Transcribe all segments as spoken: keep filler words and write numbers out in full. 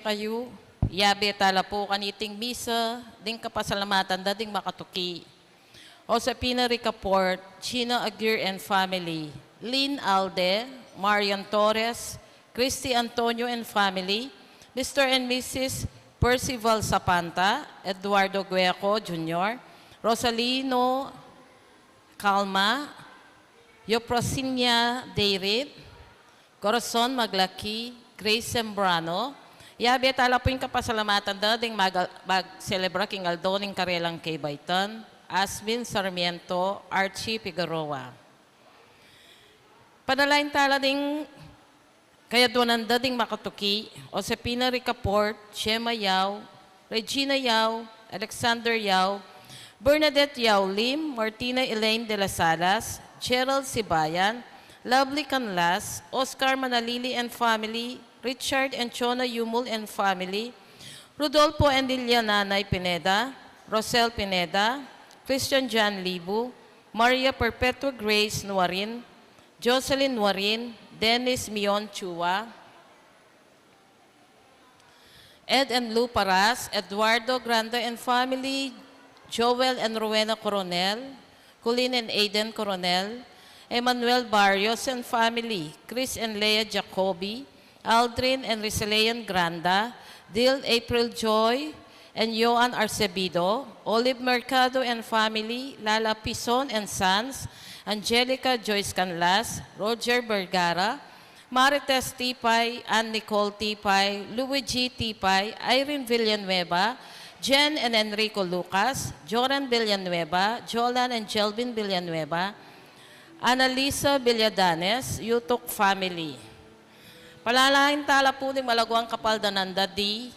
Kayu, yabe tala pu kaniting misa ding kapasalamatan da ding makatuki. Josefina Ricaport, Gina Aguirre and family, Lynn Alde, Marian Torres, Christy Antonio and family, Mister and Missus Percival Sapanta, Eduardo Gueco Junior, Rosalino Calma, Yoprosinia Deirit, Corazon Maglaki, Grace Sembrano. Yabe tala pu ing kapasalamatan da ding mag-, mag-celebra king aldo ning karelang kebaitan, Asmin Sarmiento, Archie Figueroa. Panalangin tala ding kayadwanan da ding makatuki, Josefina Ricaport, Shema Yao, Regina Yao, Alexander Yao, Bernadette Yao Lim, Martina Elaine de las Alas, Gerald Sibayan, Lovely Canlas, Oscar Manalili and family, Richard and Chona Yumul and family, Rodolfo and Liliana Nay Pineda, Rosel Pineda, Christian John Libu, Maria Perpetua Grace Nuarin, Jocelyn Nuarin, Dennis Mion Chua, Ed and Lou Paras, Eduardo Granda and family, Joel and Rowena Coronel, Colin and Aiden Coronel, Emmanuel Barrios and family, Chris and Leah Jacobi, Aldrin and Riselean Granda, Dil April Joy and Joan Arcebido, Olive Mercado and family, Lala Pison and Sons, Angelica Joyce Canlas, Roger Vergara, Marites Tipay, Ann Nicole Tipay, Luigi Tipay, Irene Villanueva, Jen and Enrico Lucas, Joran Villanueva, Jolan and Jelvin Villanueva, Annalisa Villadanes, Yutuk family. Panalangin tala pu ding malaguang kapaldanan da di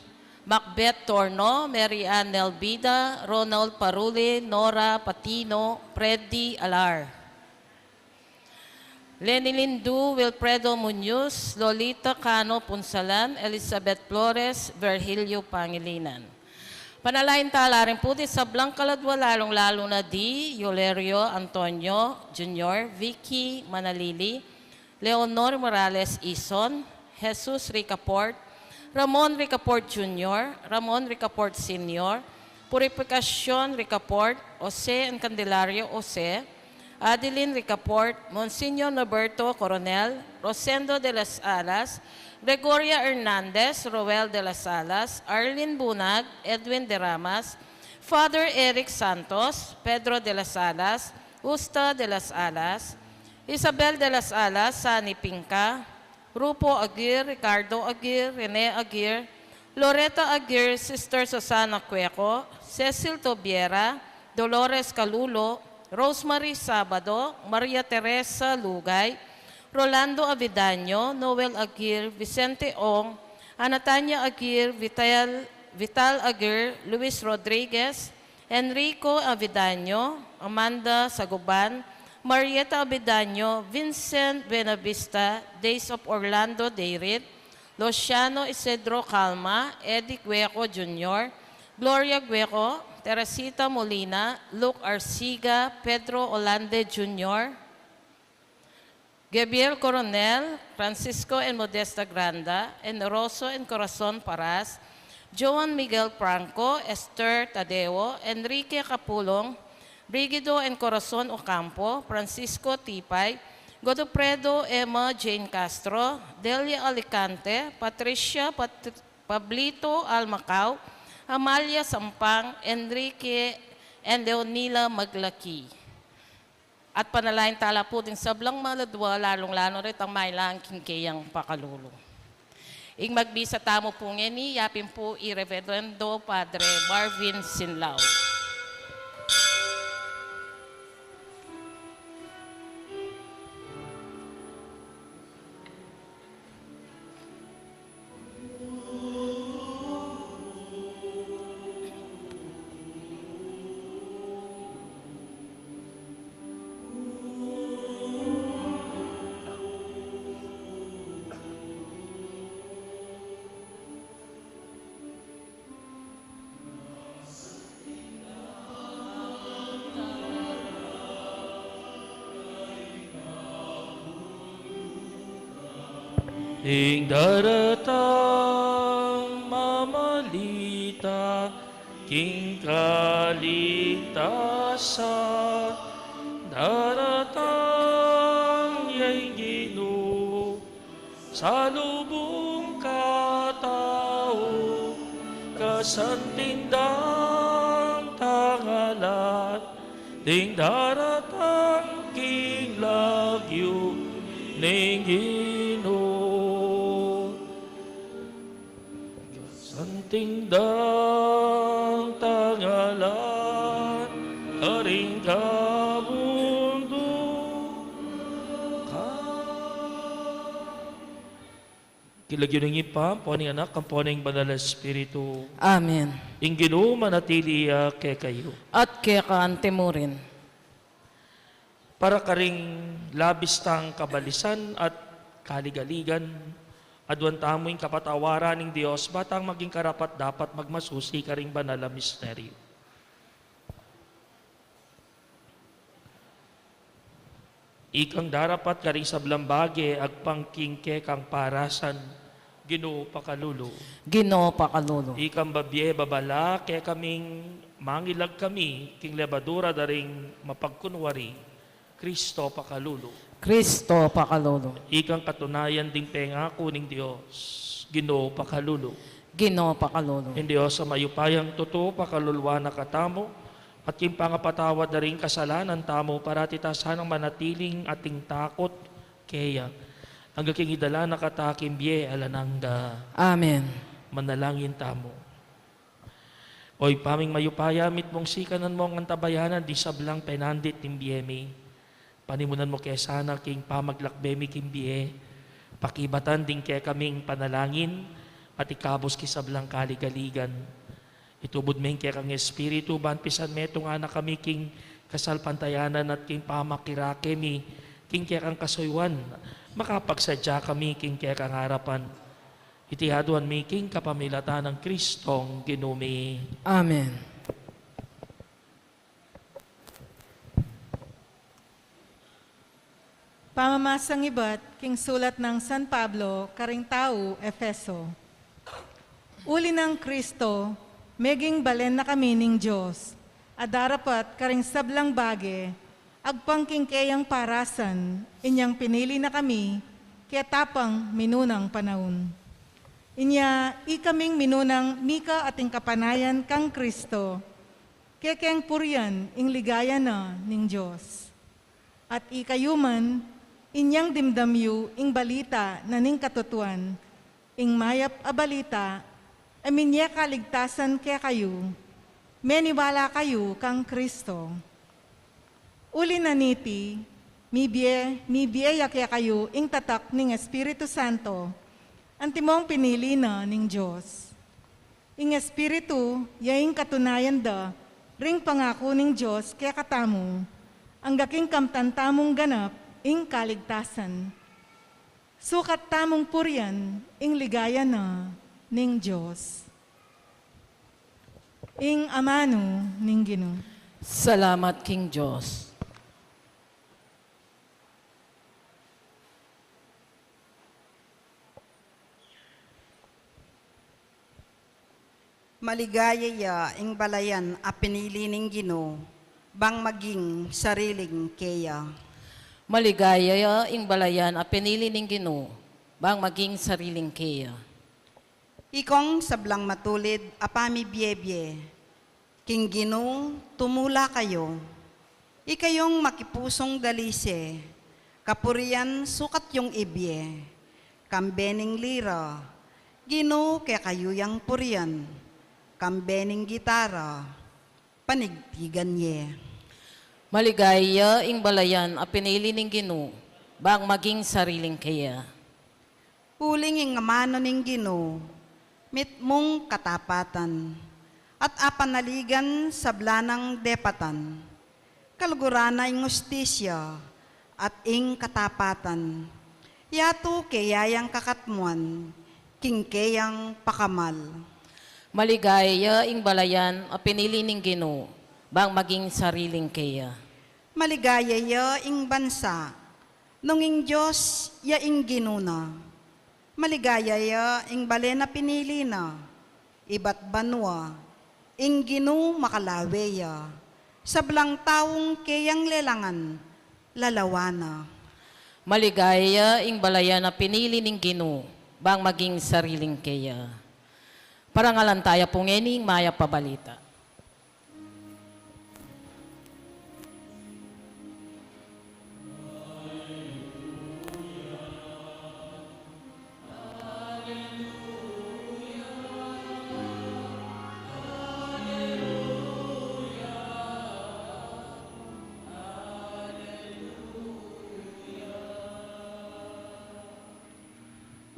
Macbeth Torno, Mary Ann Nelvida, Ronald Paruli, Nora Patino, Freddy Alar, Lenny Lindu, Wilfredo Muñoz, Lolita Cano Punsalan, Elizabeth Flores, Virgilio Pangilinan. Panalangin tala rin pu ding sablang kaladwa, lalung-lalu na di Yolerio Antonio Junior, Vicky Manalili, Leonor Morales Ison, Jesus Ricaport, Ramon Ricaport Junior, Ramon Ricaport Senior, Purificacion Ricaport, Jose and Candelaria Jose, Adeline Ricaport, Monsignor Norberto Coronel, Rosendo de las Alas, Gregoria Hernandez, Roel de las Alas, Arlene Bunag, Edwin de Ramas, Father Eric Santos, Pedro de las Alas, Justa de las Alas, Isabel de las Alas, Sani Pinca, Rufo Aguirre, Ricardo Aguirre, Rene Aguirre, Loretta Aguirre, Sister Susana Cueco, Cecil Tobiera, Dolores Calulo, Rosemary Sabado, Maria Teresa Lugay, Rolando Avidaño, Noel Aguirre, Vicente Ong, Anatania Aguirre, Vital, Vital Aguirre, Luis Rodriguez, Enrico Avidaño, Amanda Saguban, Marieta Avidaño, Vincent Buenavista, Days of Orlando Deirit, Luciano Isidro Calma, Eddie Gueco Junior, Gloria Gueco, Teresita Molina, Luke Arciga, Pedro Olande Junior, Gabriel Coronel, Francisco and Modesta Granda, Enroso and Corazon Paras, Joan Miguel Franco, Esther Tadeo, Enrique Capulong, Brigido and Corazon Ocampo, Francisco Tipay, Godofredo, Emma Jane Castro, Delia Alicante, Patricia Pat-, Pablito Almacao, Amalia Sampang, Enrique and Leonila Maglaki. At panalangin tala pu ding sablang maladwa, lalung-lalu na ritang mailang king keyang pakalulu. Ing magmisa tamu pu ngeni, yapin pu i Reverendo Padre Marvin Sinlao. Ing daratang king kaligtasan, daratang ya ing Ginu, salubung katau, kasanting dang tangalan, ding daratang king lagyu ning Ginu. Santing dang tangalan, karing kamunduan. King lagyu ning Ibpa, ampo ning Anak, ampo ning Banal a Espiritu. Amen. Ing Ginu manatili ya kekayu. At keka mu rin. Para karing labis tang kabalisan at kaligaligan, aduan tamu ing kapatawaran ning Dios, ba tang maging karapat-dapat magmasusi karing banal a misteryu. Ikang darapat karing sablang bage, agpang king kekang parasan, Ginu pakalulu. Ginu pakalulu. Ikang babie babala kekaming mangilag kami king lebadura da ring mapagkunwari, Kristo pakalulu. Kristo pakalulu. Ikang katunayan ding pengaku ning Dios, Ginu pakalulu. Ginu pakalulu. Ing Dios a mayupayang tutu pakaluluan na katamu, at king pangapatawad da ring kasalanan tamu, parati ta sanang manatiling ating takot keya, angga king idala na kata king bie alang angga. Amen. Manalangin tamu. O Ibpa ming mayupaya, mitmung sikanan mung antabayanan ding sablang penandit ning bie mi. Panimunan mu ke sana king pamaglakbe mi king bie, pakibatan ding kekaming panalangin, at ikabus king sablang kaligaligan. Itubud me ing kekang Espiritu, ban pisan metung na kami king kasalpantayanan at king pamakirake mi king kekang kasuyuan, makapagsadya kami king kekang arapan. Iti aduan mi king kapamilatan nang Kristong Ginu mi. Amen. Pamamasang ibat king sulat nang San Pablo karing tau Efeso. Uli nang Kristo, meging balen na kami ning Dios, a darapat karing sablang bage, agpang king keyang parasan, inyang pinili na kami, keta pang minunang panaun. Inya, ikaming minunang mika ating kapanayan kang Kristo, kekeng purian ing ligaya na ning Dios. At ikayu man, inyang dimdam yu ing balita na ning katutuan, ing mayap a balita, a minie kaligtasan kekayu, meniwala kayu kang Kristo. Uli na niti, mibie, mibie ya kekayu ing tatak ning Espiritu Santo, antimong pinili na ning Dios. Ing Espiritu, ya ing katunayan da ring pangaku ning Dios kekatamu, angga king kamtan tamung ganap ing kaligtasan. Sukat tamung purian ing ligaya na ning Dios. Ing amanu ning Ginu. Salamat king Dios. Maligaya ya ing balayan a pinili ning Ginu, bang maging sariling keya. Maligaya ya ing balayan a pinili ning Ginu, bang maging sariling keya. Ikong sablang matulid a pamibiebie, king Ginu tumula kayu. Ikayung makipusung dalise, kapurian sukat yung ibie, kambe ning lira, Ginu kekayu yang purian, kambe ning gitara, panigtigan ye. Maligaya ing balayan a pinili ning Ginu, bang maging sariling keya. Uling ing amanu ning Ginu, mitmung katapatan, at apanaligan sabla nang depatan. Kaluguran na ing hustisya, at ing katapatan. Yatu keya yang kakatmuan, king keyang pakamal. Maligaya ing balayan a pinili ning Ginu, bang maging sariling keya. Maligaya ya ing bansa, nung ing Dios ya ing Ginu na. Maligaya ya ing balen a pinili na. Ibat banua, ing Ginu makalawe ya, sablang taung keyang lelangan, lalawan na. Maligaya ing balayan a pinili ning Ginu, bang maging sariling keya. Parangalan taya pu ngeni ing mayap a balita.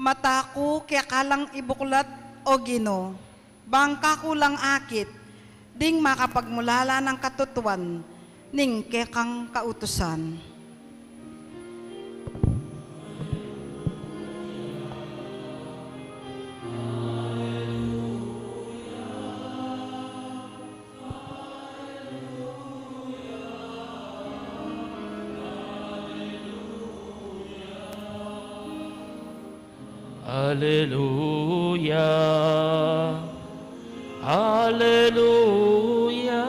Mata ku keka lang ibuklat, O Ginu, bang kaku lang akit, ding makapagmulala nang katutuan ning kekang kautusan. Aleluya. Aleluya.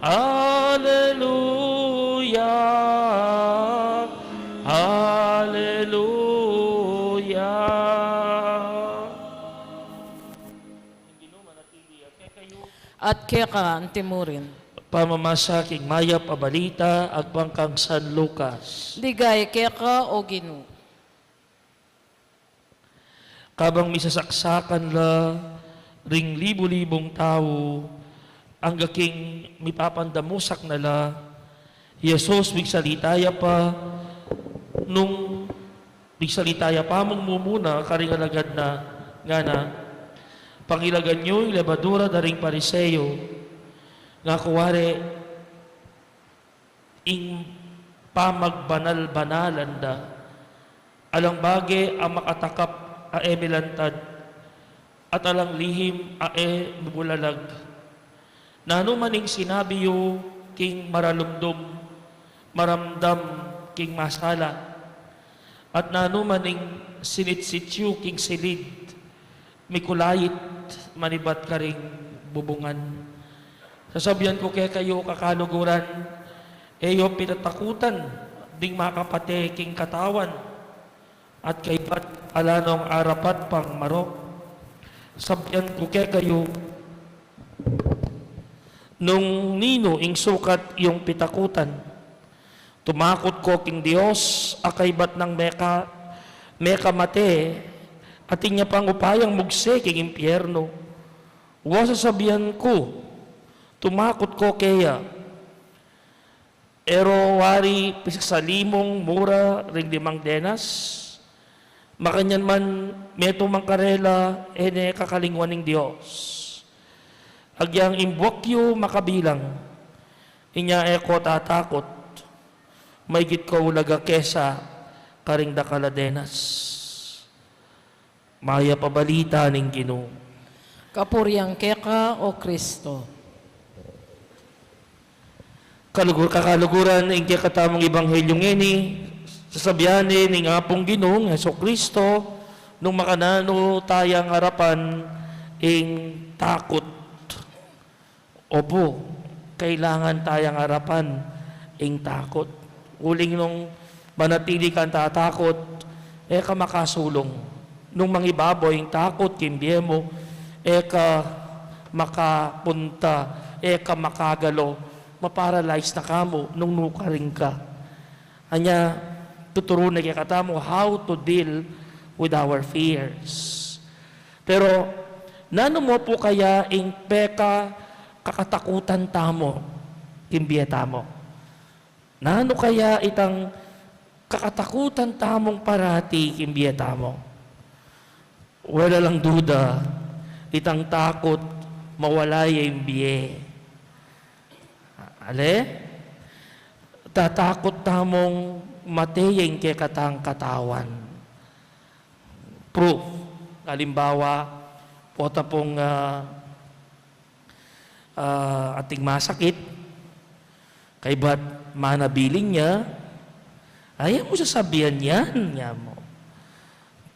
Aleluya. Aleluya. At keka antimurin. Pamamasa king mayap a balita agpang kang San Lucas. Ligaya keka, O Ginu. Kabang misasaksakan la ring libu-libung tau, angga king mipapandamusak na la, i Jesus migsalita ya pa, nung migsalita ya pa mung mumuna karing alagad na, ngana, pangilagan yu ing lebadura da ring Pariseo, ngaku wari ing pamagbanal-banalan da. Alang bage a makatakap a e milantad, at alang lihim a e mibulalag. Nanu man ing sinabi yu king maralumdum, maramdam king masala, at nanu man ing sinitsit yu king silid, mikulait manibat karing bubungan. Sasabian ku kekayu, kakaluguran, e yu pitatakutan ding makapate king katawan, at kaybat ala nong arapat pang marok. Sabian ku kekayu, nung ninu ing sukat yung pitakutan, tumakut ko king Dios, a kaybat nang meka, mekamate, atin ya pang upayang mugse king impiernu. Wa, sasabian ku, tumakut ko keya. E ro wari pisasali mung mura ring limang denas? Makanyan man, metung man karela, e ne kakalingwan ning Dios. Agyang ing buak yu makabilang, inya e ko tatakut, maigit ko ulaga kesa karing dakal a denas. Mayap a balita ning Ginu. Kapurian keka, O Kristo. Kalugur-, kakaluguran, ing kekatamung ebanghelyu ngeni, sasabian ne ning Apung Ginung Jesu Kristo, nung makananu tayang arapan ing takut. Opu, kailangan tayang arapan ing takut. Uling nung manatili kang tatakut, e ka makasulung. Nung mangibabaw ing takut king bie mu, e ka makapunta, e ka makagalo, maparalyze na ka mu nung nukarin ka. Anya, tuturu ne kekatamu how to deal with our fears. Pero, nanu mu pu kaya ing pekakakatakutan tamu king bie tamu? Nanu kaya itang kakatakutan tamung parati king bie tamu? Well, alang duda, itang takut mawala ya ing bie. Ale? Tatakut tamung mate ya ing kekatang katawan. Proof. Alimbawa, pota pung, ah, ah, ating masakit, kaybat manabilin ya, ay, e mu sasabian yan, nya mu.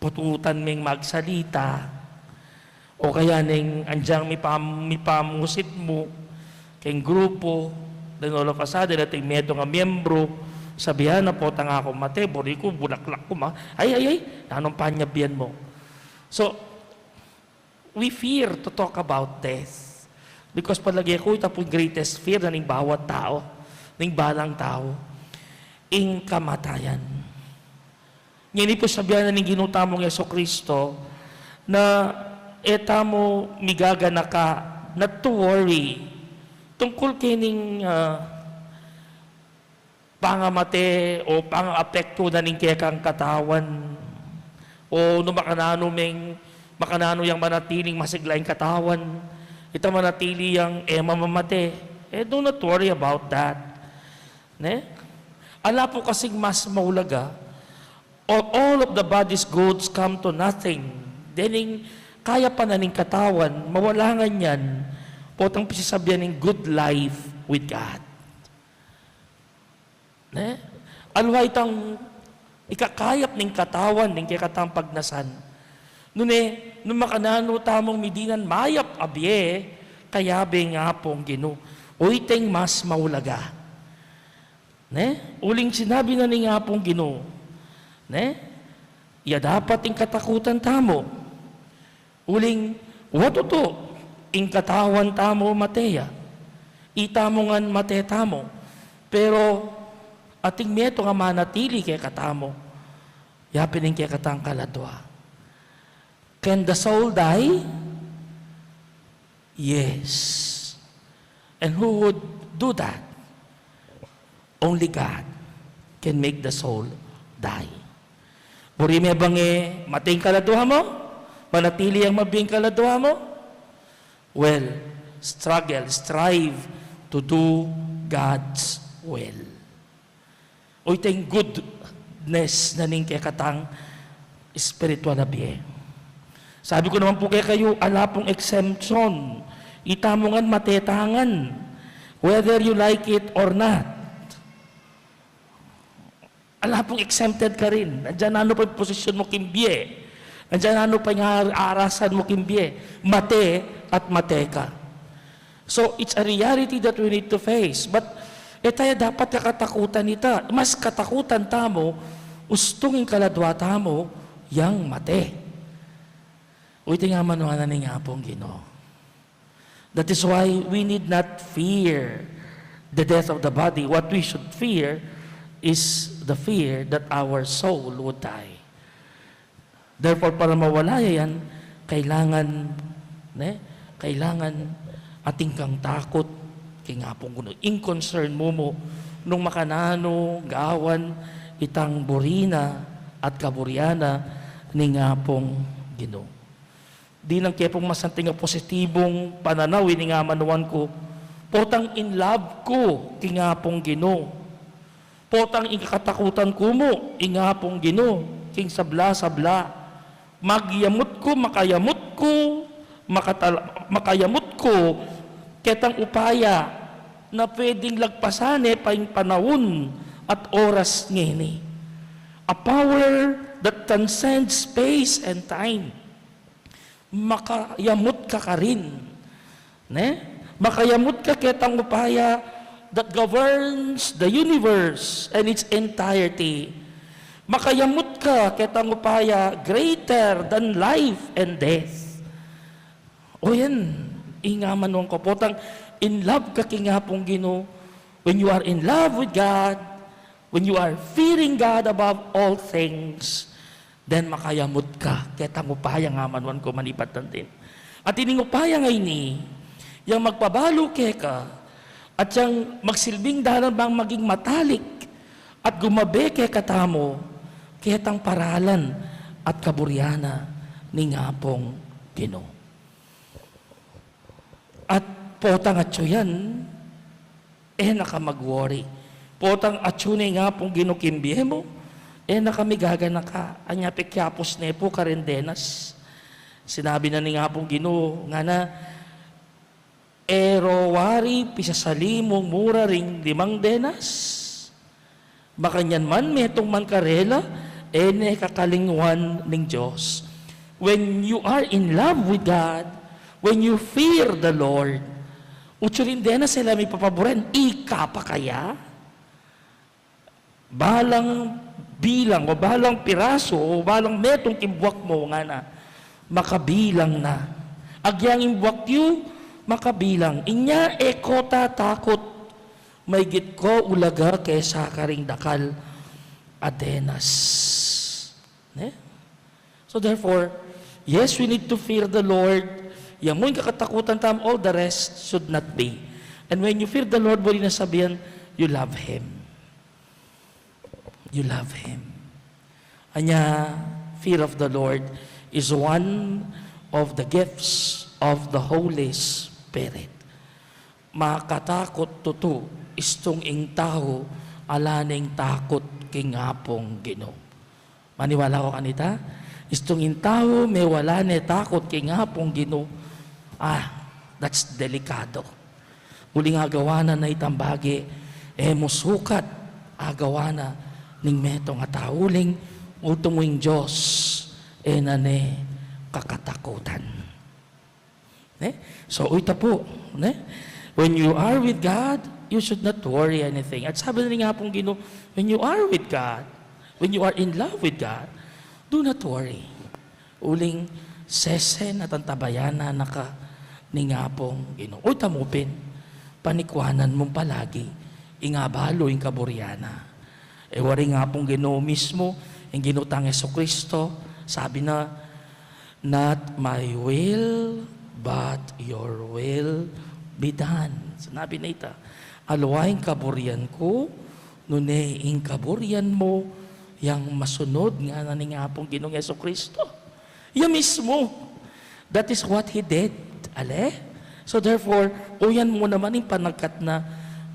Pututan meng magsalita. O kaya neng anjang mipam-, mipamusit mu keng grupu, then all of a sudden, ating metung a miyembru, sabian na, "Potang aku mate, buri ku, bulaklak ku ma." Ay, ay, ay, nanung panyabian mu? So, we fear to talk about death. Because palage ku, ita pung greatest fear na ning bawat tau, ning balang tau, ing kamatayan. Ngeni pu sabian na ning Ginu tamung Jesucristo na e tamu migaganaka, not to worry, tungkul kening, ah, pangamate o pangaapektu na ning kekang katawan. O nu makananu meng, makananu yang manatiling masigla ing katawan, ita manatili yang e mamamate. Eh, do not worry about that. Ne? Ala pu kasing mas maulaga, all, all of the body's goods come to nothing. Dening kayapan na ning katawan, mawala ngan yan, potang pisasabian ning good life with God. Ne? Aliwa itang ikakayap ning katawan, ning kekatang pagnasan. Nune, nu makananu tamung midinan mayap a bie, kayabe ning Apung Ginu. Oyteng mas maulaga. Ne? Uling sinabi na ning Apung Ginu, ne? Ya dapat ing katakutan tamu. Uling, wa tutu, ing katawan tamu mate ya. Itamu ngan mate tamu. Pero ating metung a manatili kekatamu. Ya pin ing kekatang kaladua. Can the soul die? Yes. And who would do that? Only God can make the soul die. Buri me bang e mate ing kaladua mu? Manatili yang mabie ing kaladua mu? Well, struggle, strive to do God's will. Oyteng goodness na ning kekatang espiritual a bie. Sabi ku naman pu kekayu, ala pung exemption. Itamu ngan mate ta ngan, whether you like it or not. Ala pung exempted karin. Nandiyan nanu pa ing posisyon mu king bie. Nandiyan nanu pa ing ar-, arasan mu king bie. Mate at mate ka. So, it's a reality that we need to face. But, e ta ya dapat kakatakutan ita. Mas katakutan tamu, ustung ing kaladua tamu, yang mate. Uy, tingaman na ning Apung Ginu. That is why we need not fear the death of the body. What we should fear is the fear that our soul would die. Therefore, para mawala ya yan, kailangan, ne, kailangan atin kang takut king Apung Ginu. Ing concern mu mu, nung makananu gawan itang buri na at kaburian na ning Apung Ginu. Dinan ke pung masanting a positibung pananaw ining amanuan ku. Potang in love ku king Apung Ginu. Potang ing kakatakutan ku mu ing Apung Ginu king sabla-sabla. Magyamut ku, makayamut ku, makatal-, makayamut ku ketang upaya na pwedeng lagpasan ne pa ing panaun at oras ngeni. A power that transcends space and time. Makayamut ka karin. Ne? Makayamut ka ketang upaya that governs the universe and its entirety. Makayamut ka ketang upaya greater than life and death. O yan, ing amanuan ku, potang in love ka king Apung Ginu. When you are in love with God, when you are fearing God above all things, then makayamut ka ketang upaya, ing amanuan ku, manipat tantin. At ining upaya ngeni, yang magpabalu keka, at yang magsilbing dalan bang maging matalik at gumabe kekatamu ketang paralan at kaburian na ning Apung Ginu. At potang atyu yan, e na ka mag-worry. Potang atyu ne ing Apung Ginu king bie mu, e na ka migaganaka. Anya pin, kiyapus ne pu karin denas. Sinabi na ning Apung Ginu, ngana, e ro wari pisasali mung mura ring limang denas? Makanyan man, metung man karela, e ne kakalingwan ning Dios. When you are in love with God, when you fear the Lord, utsu rin dena sela mipapaburen, ika pa kaya? Balang bilang, o balang piraso, o balang metung king buak mu, ngana, makabilang na. Agyang ing buak yu, makabilang. Inya e ko tatakut, maigit ko ulaga kesa karing dakal a denas. Ne? So therefore, yes, we need to fear the Lord. Yang mu ing kakatakutan tam, all the rest should not be. And when you fear the Lord, buri na sabian, you love Him. You love Him. Anya, fear of the Lord is one of the gifts of the Holy Spirit. Makatakut tutu, istung ing tau, ala neng takut king Apung Ginu. Maniwala ko kanita, istung ing tau, me wala ne takut king Apung Ginu. Ah, that's delikado. Uling agawa na na itang bage, e mu sukat, agawa na ning metung a tau, uling utu mu ing Dios, e na ne kakatakutan. Ne? So, uy, tapu, ne? When you are with God, you should not worry anything. At sabi na ning Apung Ginu, when you are with God, when you are in love with God, do not worry. Uling sese na tantabayanan na ka ning Apung Ginu. Uy, tamu pin, panikwanan mung palagi, ing abalu, ing kaburian na. E wari ing Apung Ginu mismu, ing Ginu tang Jesucristo, sabi na, "Not my will, but your will be done." Sinabi na ita, "Aliwa ing kaburian ku, nune ing kaburian mu yang masunod," ngana ning Apung Ginung Jesucristo. Ya mismu. That is what He did. Ale? So therefore, uyan mu naman ing panagkat na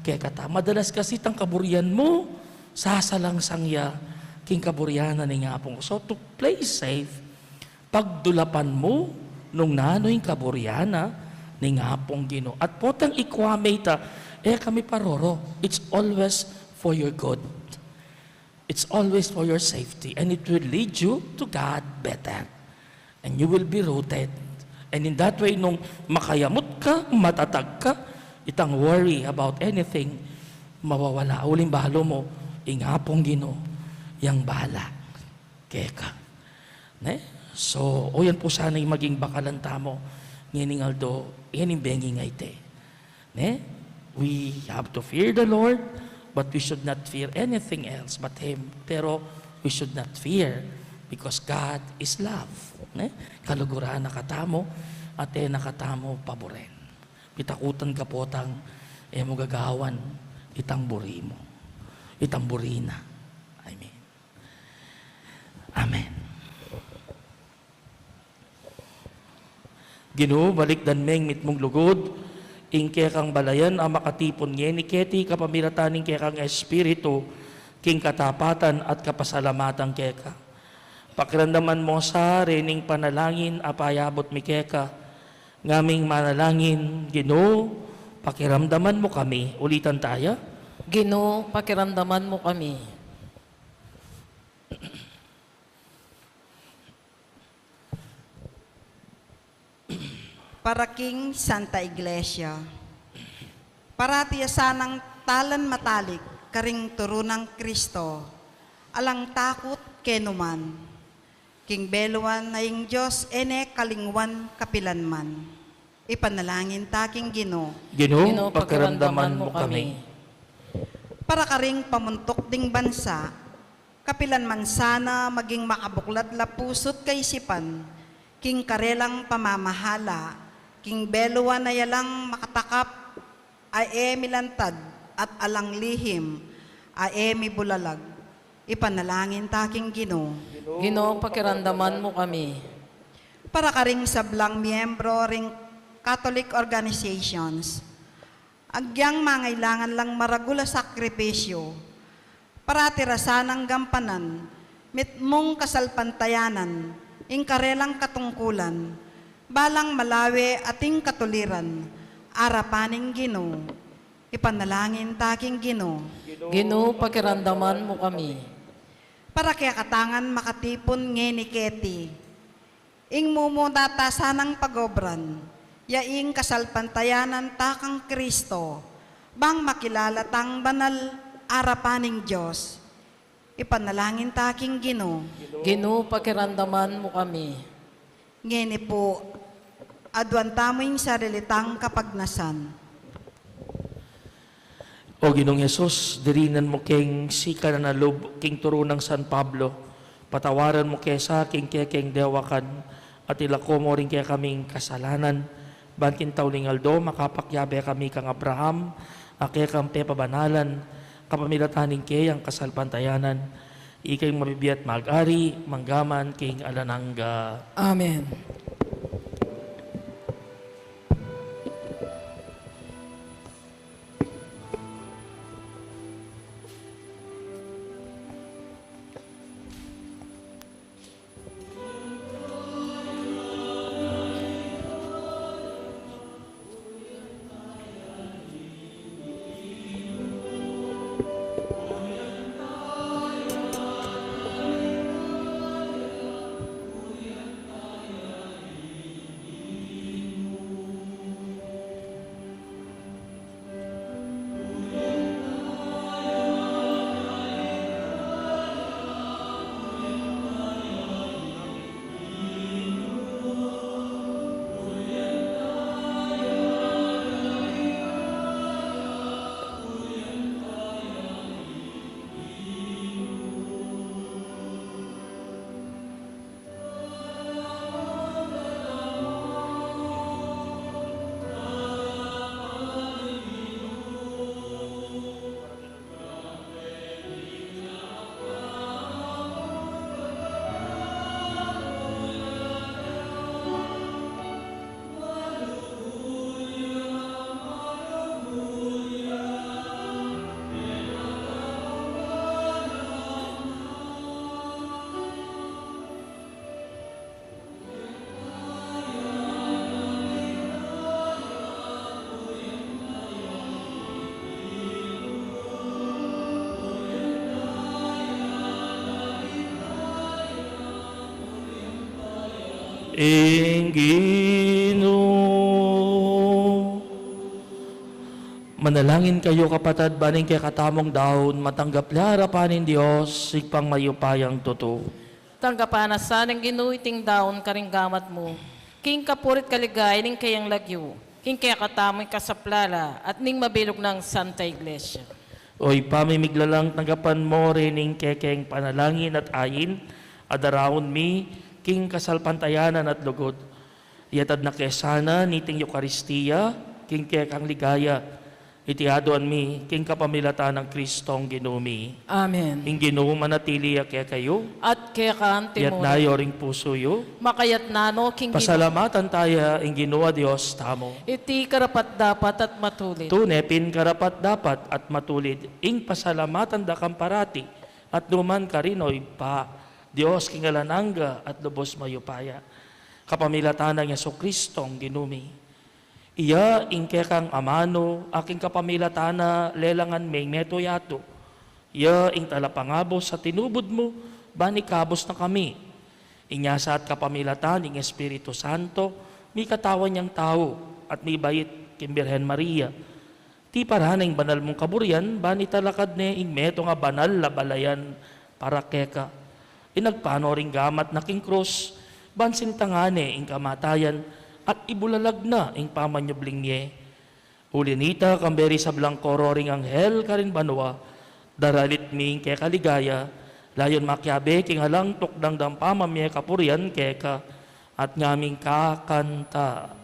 kekata. Madalas kasi itang kaburian mu, sasalangsang ya king kaburian na ning Apung. So to play safe, pagdulapan mu nung nanu ing kaburian na ning Apung Ginu. At potang ikwa me ita, e ka miparoro. It's always for your good. It's always for your safety. And it will lead you to God better. And you will be rooted. And in that way, nung makayamut ka, matatag ka, itang worry about anything, mawawala. Uling balu mu, ing Apung Ginu, yang bala keka. Ne? So, o yan pu sana ing maging bakalan tamu ngening aldo, yan ing bengi a iti. Ne? We have to fear the Lord, but we should not fear anything else but Him. Pero we should not fear because God is love. Ne? Kaluguran na katamu at e na katamu paburen. Pitakutan ka potang e mu gagawan itang buri mu. Itang buri na. I mean, Amen. Ginu, balikdan meng mitmung lugud ing kekang balayan a makatipun ngeni keti kapamilatan ning kekang Espiritu, king katapatan at kapasalamatan keka. Pakiramdaman mu sa rening panalangin a payabut mi keka. Ngaming manalangin, Ginu, pakiramdaman mu kami. Ulitan taya. Ginu, pakiramdaman mu kami. Para king Santa Iglesia. Parati ya sanang talan matalik karing turu nang Kristo, alang takut kenu man. King beluan na ing Dios e ne kalingwan kapilan man. Ipanalangin ta king Ginu. Ginu, Ginu, pakiramdaman mu kami. Para karing pamuntuk ding bansa, kapilan man sana maging makabuklat la pusu't kaisipan, king karelang pamamahala, king beluan a yalang makatakap, a e milantad, at alang lihim, a e mibulalag. Ipanalangin ta king Ginu. Ginu, pakiramdaman mu kami. Para karing sablang miyembro ring Catholic organizations, agyang mangailangan lang maragul a sakripisyu, parati ra sanang gampanan, mitmung kasalpantayanan, ing karelang katungkulan, balang malawe ating katuliran, arapan ning Ginu. Ipanalangin ta king Ginu. Ginu, pakiramdaman mu kami. Para kekatangan makatipun ngeni keti, Ing mumuna ta sanang pagobran, ya ing kasalpantayanan ta kang Kristo, bang makilala tang banal arapan ning Dios. Ipanalangin ta king Ginu. Ginu, pakiramdaman mu kami. Ngeni pu, aduan tamu ing sarili tang kapagnasan. O Ginung Jesus, dirinan mu keng sikanan a lub king turu nang San Pablo, patawaran mu ke sa king kekeng dewakan, at ilako mu ring kekaming kasalanan, ban king tauling aldo makapakiabe kami kang Abraham, a kekang pepabanalan, kapamilatan ning keyang kasalpantayanan, ika ing mabibie at mag-ari, mangga man king alang angga. Amen. Ing Ginu. Manalangin kayu, kapatad, ban ing kekatamung daun matanggap la arapan ning Dios, Ibpang mayupayang tutu. Tanggapan na sa ning Ginu iting daun karing gamat mu, king kapurian at kaligayan ning keyang lagyu, king kekatamung kasaplalan at ning mabilug nang Santa Iglesia. O Ibpa mi miglalang, tanggapan mu rin ing kekeng panalangin at ain a daraun mi king kasalpantayanan at lugud. Iyatas na ke sana niting Eukaristia king kekang ligaya. Iti aduan mi king kapamilatan nang Kristong Ginu mi. Amen. Ing Ginu manatili ya kekayu. At keka mu rin. Iyatas yu ring pusu yu. Makayatas no king Ginu. Pasalamatan taya ing Ginu a Dios tamu. Iti karapat-dapat at matulid. Tune pin karapat-dapat at matulid ing pasalamatan da kang parati at nukarin man, o Ibpa, Dios king alang angga at lubus mayupaya. Kapamilatan nang Jesukristong Ginu mi. Iya ing kekang amanu, a king kapamilatan na lelangan me ing meto yatu. Iya ing talapangabus a tinubud mu, ban ikabus na kami. Inya sa at kapamilatan ning Espiritu Santo, mikatawan yang tau at mibait king Birhen Maria. Tiparan na ing banal mung kaburian, ban italakad ne ing metung a banal a balayan para keka. Inagpang no ring gamat na king krus, ban sintangan ne ing kamatayan, at ibulalag na ing pamanyubling mie. Uli nita, kambe ring sablang koro ring anghel karin banua, daralit mi ing keka ligaya, layun makiabe king alang tukdang dang pamamie kapurian keka, at ngaming kakanta.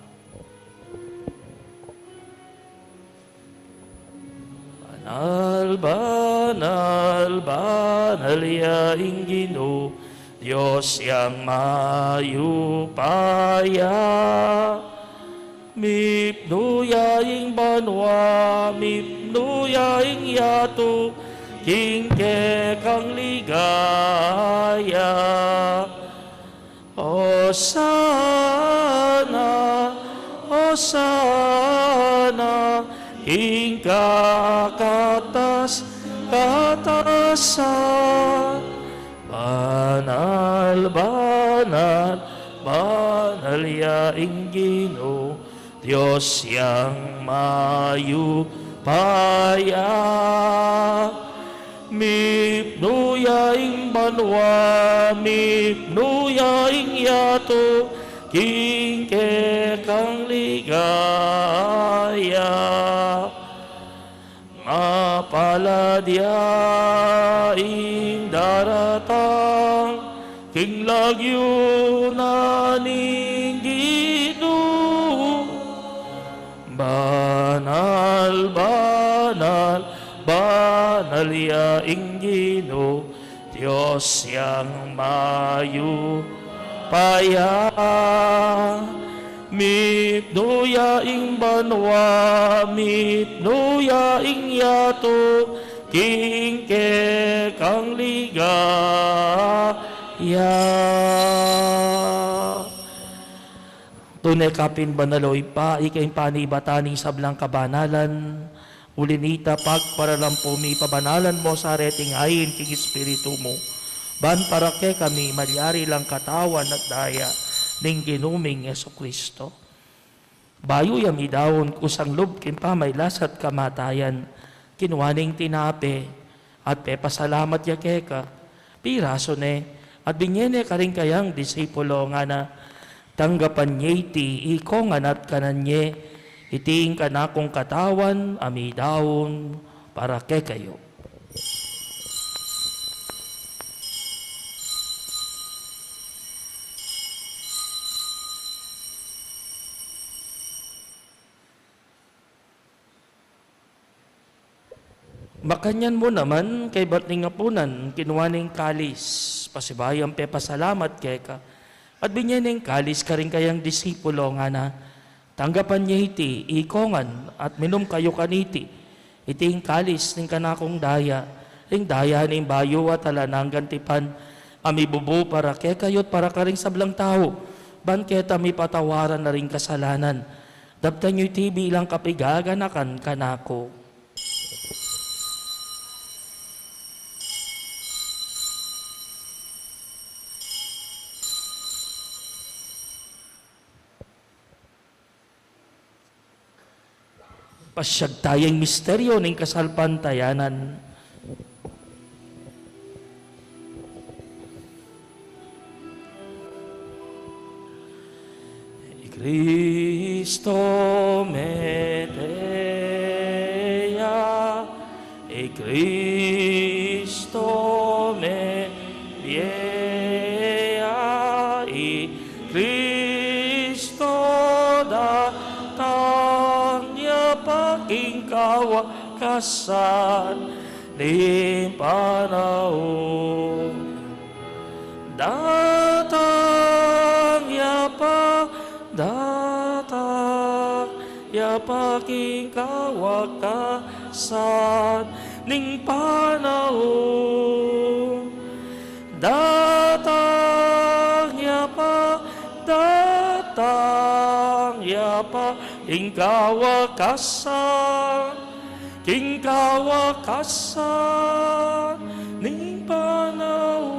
Banal, banal, banal ya ing Ginu, Dios yang mayupaya. Mipnu ya ing banua, mipnu ya ing yatu, king kekang ligaya. Osana, Osana, king kakatas-katasan. Banal, banal, banal. ya ing Ginu, Dios yang mayupaya. Mipnu ya ing banua, mipnu ya ing yatu, king kekang ligaya. Mapalad ya ing daratang king lagyu na ning Ginu. Banal, banal, banal ya ing Ginu, Dios yang mayupaya. Mipnu ya ing banua, mipnu ya ing yatu, king kekang ligaya. Tune ka pin banal, o Ibpa, ika ing panibatan ning sablang kabanalan. Uli na nita, pagparalampu mi, pabanalan mu sa reting ain king Espiritu mu, ban para kekami malyari lang katawan at daya ning Ginu ming Jesucristo. Bayu ya midaun kusang lub king pamailas at kamatayan, kinua ne ing tinape, at pepasalamat ya keka, pirasu ne, at binye ne karing kayang disipulo, ngana: Tanggapan ye iti ikongan at kanan ye, iti ing kanakung katawan a midaun para kekayu. Makanyan mu naman, kaybat ning apunan, kinua ne ing kalis, pasibayu yang pepasalamat keka, at binye ne ing kalis karing kayang disipulo, ngana: Tanggapan ye iti ikongan, at minum kayu kaniti, iti ing kalis ning kanakung daya, ing daya ning bayu at alang anggang tipan, a mibubu para kekayu at para karing sablang tau, ban keta mipatawaran la ring kasalanan. Daptan yu iti bilang kapigaganakan kanaku. Pasiag taya ing misteryu ning kasalpantayanan. I Kristo mete ya, i Kristo mebie ya, i Kristo datang ya pa king kawakasan ning panaun. Datang ya pa, datang ya pa king kawakasan ning panaun. Datang ya pa, datang ya pa king kawakasan, king kawakasan ning panaun.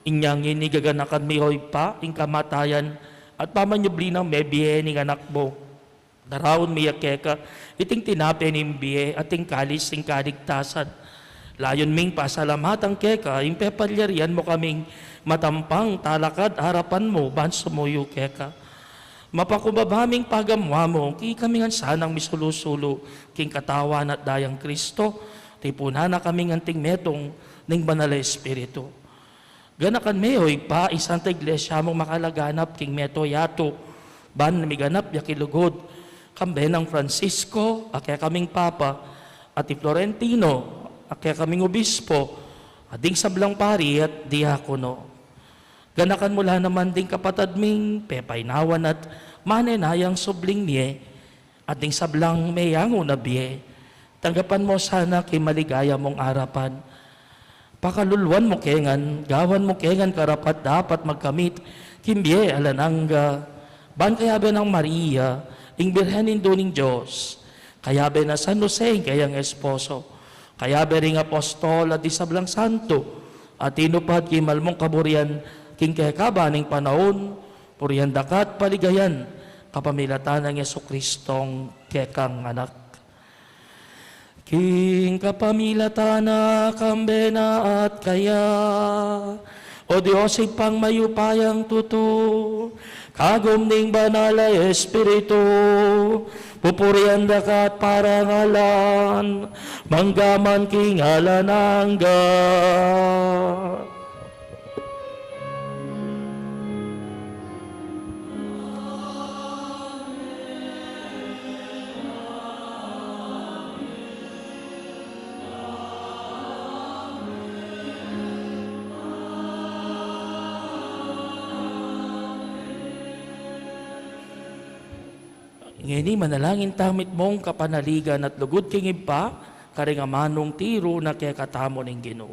Inya ngeni gaganakan mi, o Ibpa, ing kamatayan at pamanyubli nang mebie ning Anak mu. Daraun mi ya keka iting tinape ning bie at ing kalis ning kaligtasan. Layun ming pasalamatan keka ing pepalyarian mu kaming matampang talakad arapan mu ban sumuyu keka. Mapakumbaba ming pagamuan mu, king ikami ngan sanang misulu-sulu king katawan at dayang Kristo, tipunan na kaming anting metung ning Banal a Espiritu. Ganakan me, o Ibpa, ing Santa Iglesia mung makalaganap king meto yatu, ban miganap ya king lugud, kambe nang Francisco a kekaming Papa, at i Florentino a kekaming Obispo, at ding sablang pari at diakono. Ganakan mu la naman ding kapatad ming pepainawan at manenayang subling mie, at ding sablang meyangu na bie, tanggapan mu sana king maligaya mung arapan. Pakaluluan mu ke ngan, gawan mu ke ngan karapat-dapat magkamit king bie alang angga, ban kayabe nang Maria, ing Birhen Indu ning Dios, kayabe nang San Jose, ing kayang esposo, kayabe ring apostol at ding sablang santo a tinupad king malmung kaburian King keka ban ing panaun, purian da ka at paligayan, kapamilatan nang Jesucristong kekang Anak. King kapamilatan na, kambe na at kaya, O Dios, Ibpang mayupayang tutu, kagum ning Banal a Espiritu, pupurian da ka at parangalan, mangga man king alang angga. Ngeni manalangin tamu mitmung kapanaligan at lugud king Ibpa, karing amanung tiru na kekatamu ning Ginu.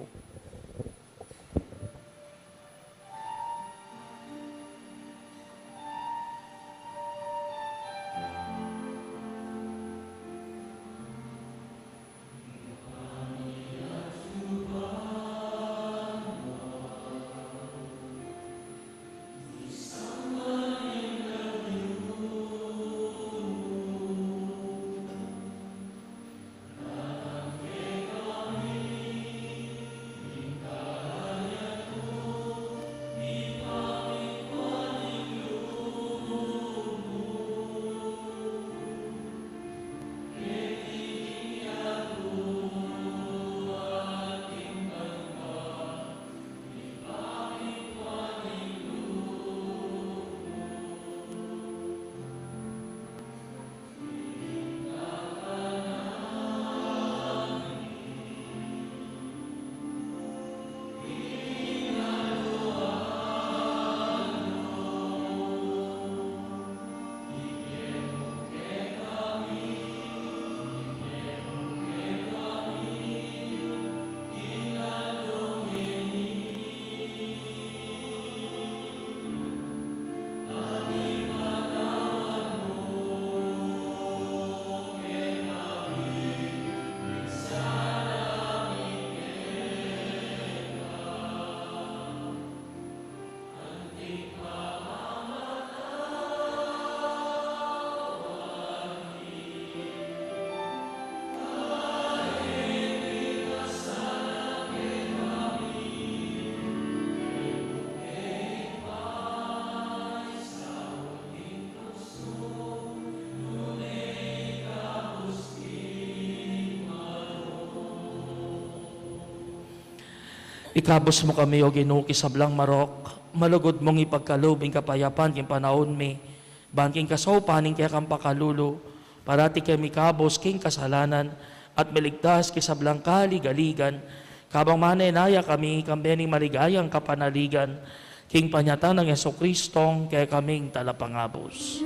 Ikabus mu kami, O Ginu, king sablang marok, malugud mung ipagkalub ing kapayapan king panaun mi, ban king kasaupan ning kekang pakalulu, parati kami ikabus king kasalanan, at miligtas king sablang kaligaligan, kabang manenaya kami, kambe ning maligayang kapanaligan, king panyatang nang Jesucristong kekaming Talapangabus.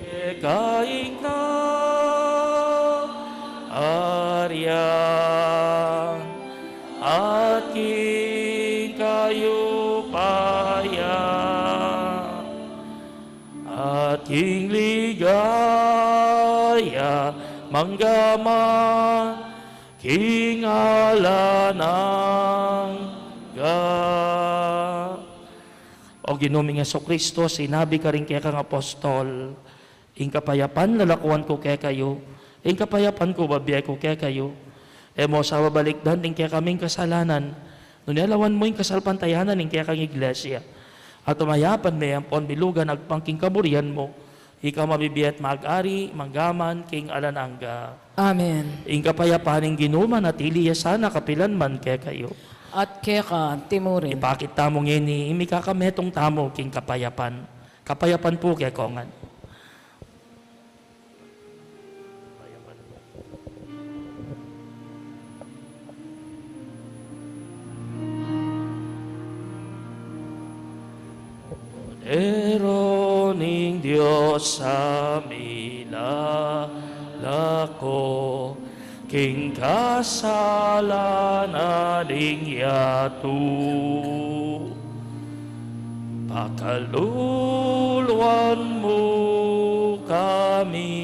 Keka ing kaarian, at king kayupayan, at king ligaya, mangga man king alang angga. O Ginu ming Jesucristo, sinabi karing kekang apostol, "Ing kapayapan lalakuan ku kekayu, ing kapayapan ku bibie ku kekayu." E mu sa babalikdan ding kekaming kasalanan, nune lawan mu ing kasalpantayanan ning kekang Iglesia, at pamayapan me ampon bilugan agpang king kaburian mu, ika a mabibie at mag-ari mangga man king alang angga. Amen. Ing kapayapan ning Ginu manatili ya sana kapilan man kekayu. At keka antimurin. Ipakit tamu ngeni ing mikakametung tamu king kapayapan. Kapayapan pu kekongan. Kordero ning Dios a milalako king kasalanan ning yatu, pakaluluan mu kami.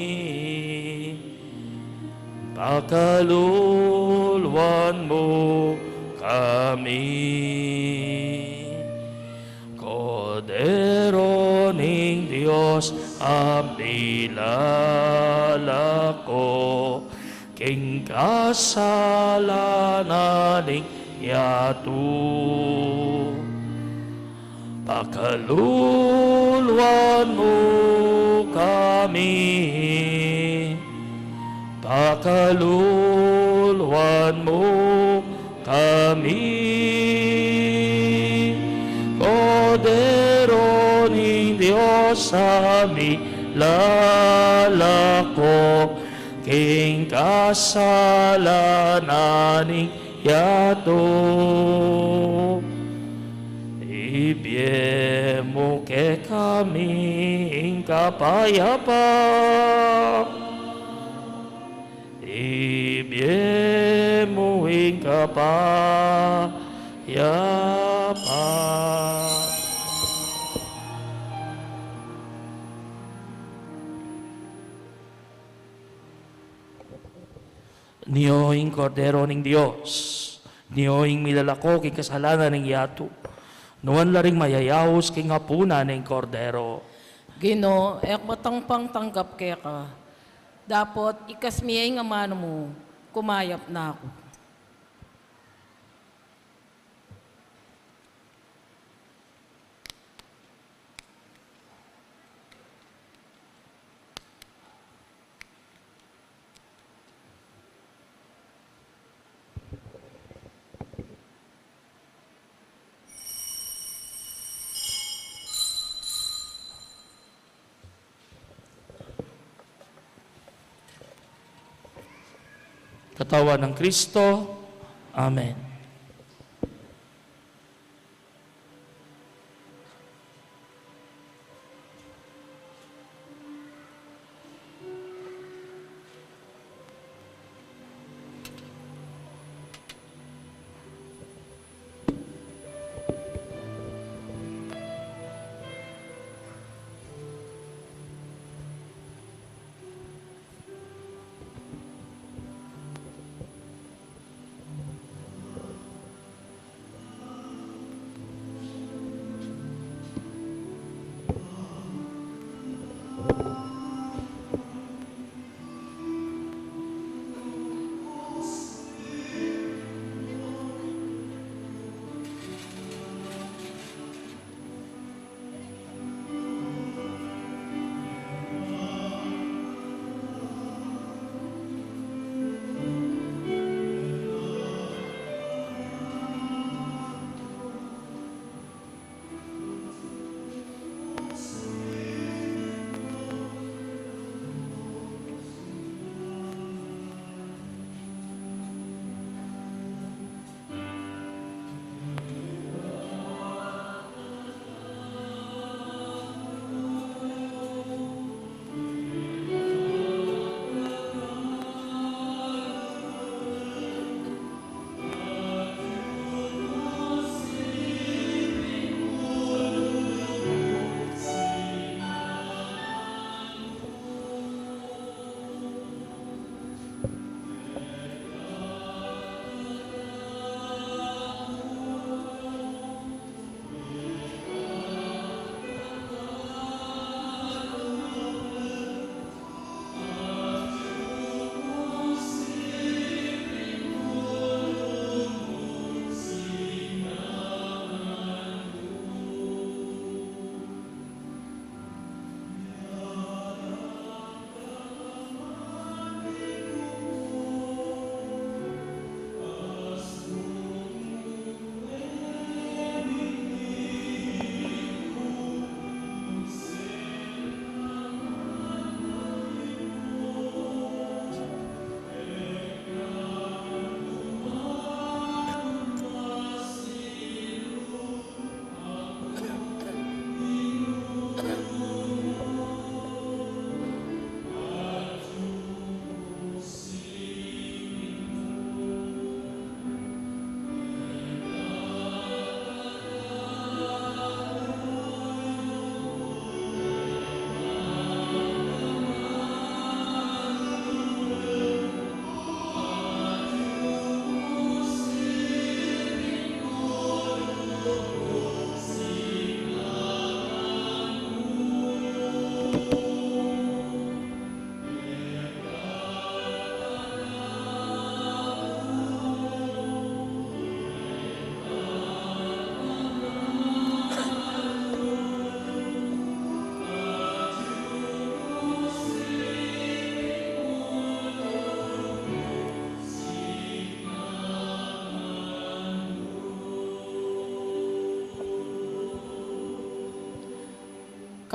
Pakaluluan mu Ami. Kordero ning Dios, a milalako king kasalanan ning yatu. Pakaluluan mu kami, pakaluluan mu kami. Kordero ning Dios, a milalako king kasalanan ning yatu. Ibie mu kekami ing kapayapan. Ibie mu ing kapayapan. Nio ing Kordero ning Dios, nio ing milalako king kasalanan ning yatu. Nuan la ring mayayaus king apunan ning Kordero. Ginu, e ku matang pang tanggap keka, dapot ikas me ing amanu mu, kumayap na ku. Katawan nang Kristo. Amen.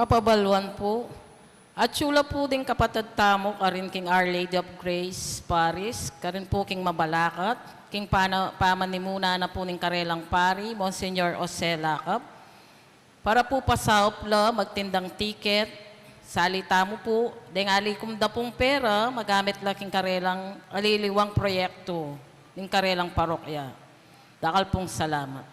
Kapabaluan pu, atyu la pu ding kapatad tamu karin king Our Lady of Grace Parish, karin pu king Mabalacat, king pana-, pamanimuna na pu ning karelang pari, Monsignor Jose Lacap, para pu pasaup la magtindang tiket. Sali tamu pu, deng ali kum da pung pera, magamit la king karelang aliliwang proyektu ning karelang parokya. Dakal pung salamat.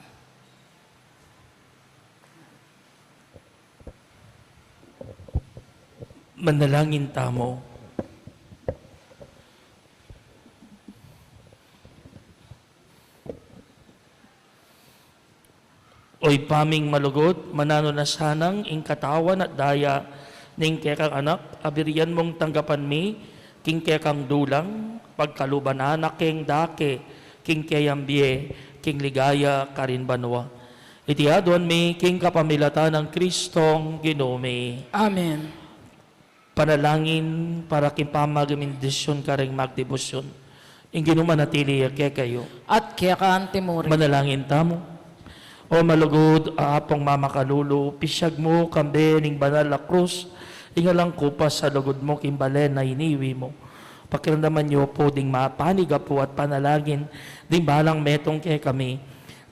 Manalangin tamu. O Ibpa ming malugud, mananu na sanang ing katawan at daya ning kekang Anak a birian mung tanggapan mi king kekang dulang, pagkaluban na keng dake king keyang bie, king ligaya karin banua. Iti aduan mi king kapamilatan nang Kristong Ginu mi. Amen. Panalangin para king pamagmindisyun karing magdebosyon. Ing Ginu manatili ya kekayu. At keka antimurin. Manalangin tamu. O malugud a Apung mamakalulu, pisyag mu kambe ning banal a krus ing alang kupas a lugud mu king balen a iniwi mu. Pakiramdaman yu pu ding mapanigapu at panalangin ding balang metung kekami,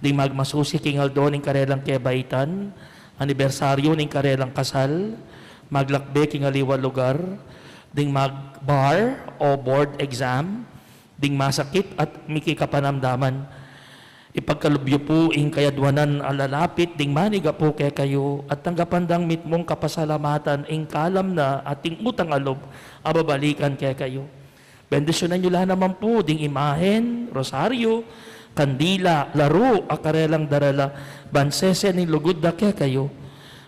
ding magmasusi king aldo ning karelang kebaitan, anibersaryu ning karelang kasal, maglakbe king aliwang lugar, ding magbar o board exam, ding masakit at miki kapanamdaman. Ipagkalub yu pu ing kayadwanan a lalapit ding manigapu kekayu at tanggapan dang mitmung kapasalamatan ing kalam na at ing utang a lub a babalikan kekayu. Bendisyunan yu la naman pu ding imahen, rosaryu, kandila, laru a karelang darala, ban sese ning lugud da kekayu.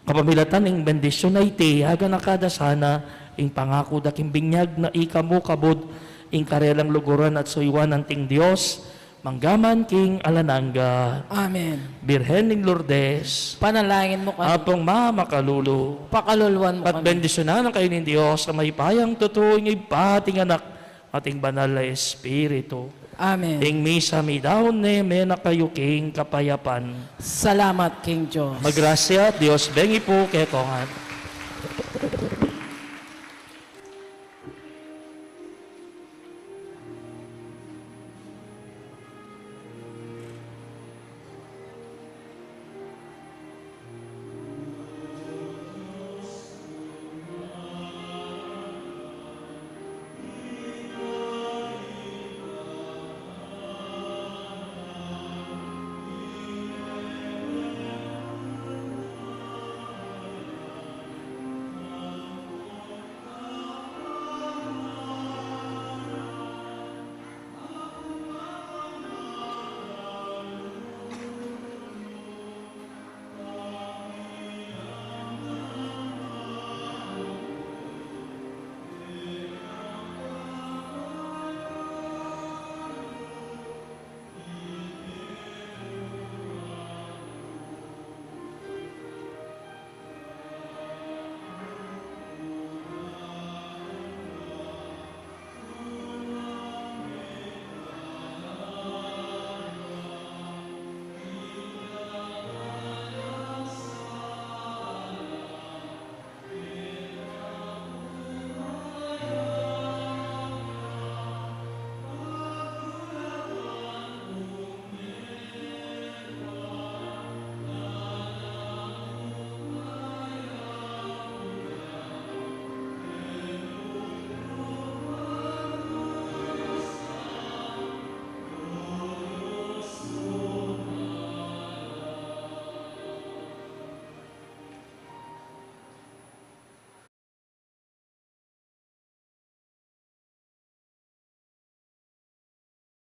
Kapamilatan ning bendisyun a iti, aganaka da sana ing pangaku da king binyag na ika mu kabud ing karelang luguran at suyuan anting Dios, manggaman king alang angga. Amen. Birhen ning Lourdes, panalangin mu kami. Apung mamakalulu, pakaluluan mu kami. At bendisyunan na kayu ning Dios a mayupayang tutu, ing Ibpa, ating Anak, ating Banal a Espiritu. Amen. Ing misa midaun ne, mena kayu king kapayapan. Salamat king Dios. Magrasya at Dios bengi pu kekongan.